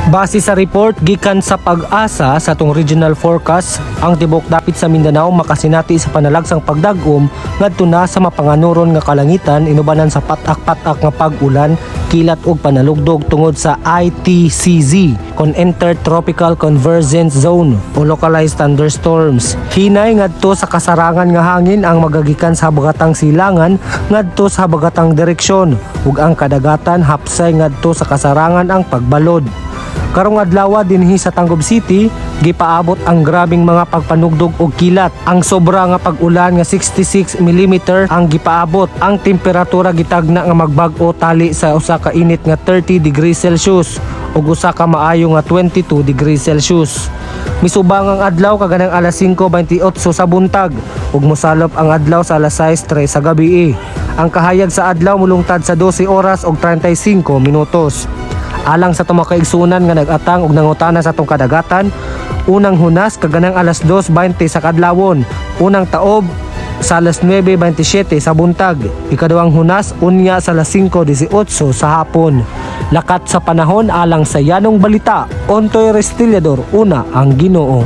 Base sa report gikan sa PAGASA sa atong regional forecast, ang tibok dapit sa Mindanao makasinati sa panalagsang pagdag-om ngadto na sa mapanganuron nga kalangitan inubanan sa patak-patak nga pag-ulan, kilat ug panalugdog tungod sa ITCZ kon Intertropical Convergence Zone o localized thunderstorms. Hinay ngadto sa kasarangan nga hangin ang magagikan sa habagatang silangan ngadto sa habagatang direksyon ug ang kadagatan hapsay ngadto sa kasarangan ang pagbalod. Karong adlaw dinhi sa Tangub City, gipaabot ang grabing mga pagpanugdog og kilat. Ang sobra nga pag-ulan nga 66 mm ang gipaabot. Ang temperatura gitagna nga magbag-o tali sa usa ka init nga 30 degrees Celsius ug usa ka maayo nga 22 degrees Celsius. Misubang ang adlaw kaganang alas 5:28 sa buntag ug mosalop ang adlaw sa alas 6:03 sa gabi. Ang kahayag sa adlaw mulungtad sa 12 oras ug 35 minutos. Alang sa atong mga kaigsunan nga nag-atang og nangutana sa atong kadagatan, unang hunas kaganang alas 2:20 sa kadlawon, unang taob sa alas 9:27 sa buntag, ikaduhang hunas unya sa alas 5:18 sa hapon. Lakat sa panahon alang sa Yanong Balita, Ontoy Restillador, una ang Ginoo.